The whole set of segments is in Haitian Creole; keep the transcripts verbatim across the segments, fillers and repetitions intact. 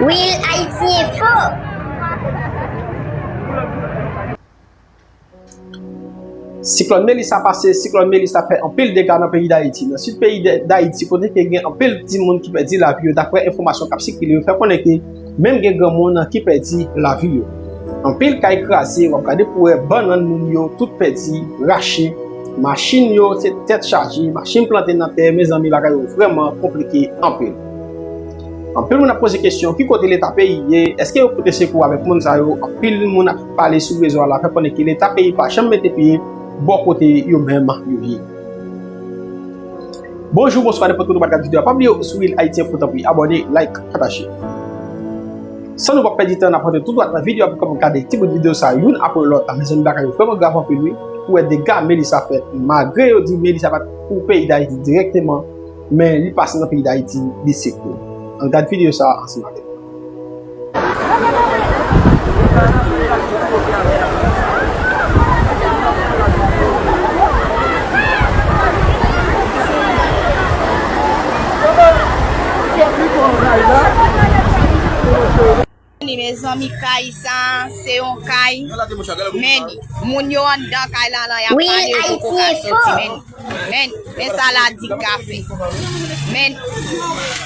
Real Haiti Info. Siklòn Melissa pase, siklòn Melissa fè anpil dega nan peyi Dayiti. Nan sid peyi de- Dayiti, kote ke gen anpil timoun ki pèdi lavi yo, daprè enfòmasyon k ap sikile, yo fè konnen ke menm gen granmoun ki pèdi lavi yo. Anpil kay kraze, w ap gade pou wè bannann moun yo, tout pèdi, rache. Machin yo, se tèt chaje, machin plante nan tè, mezanmi, bagay yo vrèman konplike anpil. Anpil moun ap poze kesyon, ki kote Leta peyi ye? Èske yo pote sekou avèk moun sa yo? Anpil moun ap pale sou rezo a la, fè konnen ke Leta peyi pa janm mete pye bò kote yo menm yo ye. Bonjou, bonswa, nenpòt kote w ap gade videyo a. Pa bliye ou sou Real Haiti Info, tanpri, abòne, like, pataje. San nou pa pèdi tan, n ap rantre tou dwat nan videyo a pou kòmanse gade ti bout videyo sa youn apre lòt la. Mezanmi, bagay yo vrèman grav anpil, wi. Pou wè dega Melissa fè, malgre yo di Melissa pa t pou peyi Dayiti dirèkteman, men li pase nan peyi Dayiti, li sekou. Ann gad videyo sa a ansanm avèk mwen. Mezanmi, kay sa, se yon kay. Men, moun yo anndan kay la, la, y ap pale, yo poko ka soti. Men, men, men sa la di kafe. Men,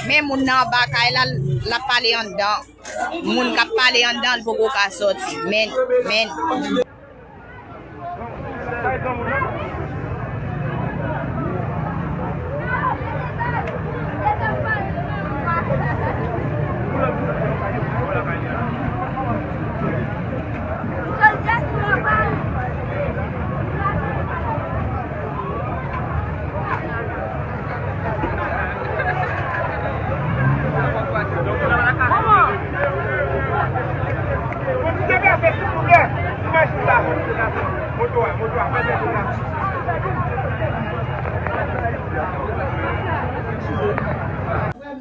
men moun nan anba kay la, l ap pale anndan. Moun k ap pale anndan, l poko ka soti. Men, men.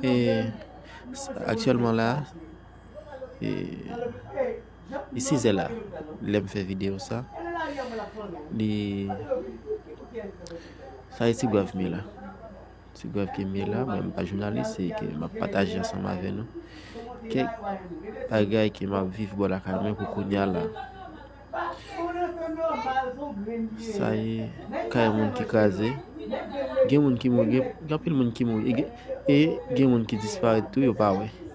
E, aktyèlman la, e, li sizè la, lè m fè videyo sa. Li, sa e ti gwav m ye la. Ti gwav ke m ye la, mwen m pa jounalis, se ke m ap pataje ansanm avè nou kèk bagay ke m ap viv bò lakay mwen pou kounye a la. Sa e kay moun ki kraze. Gen moun ki mouri, gen, gen anpil moun ki mouri. E gen, e gen moun ki disparèt tou, yo pa wè.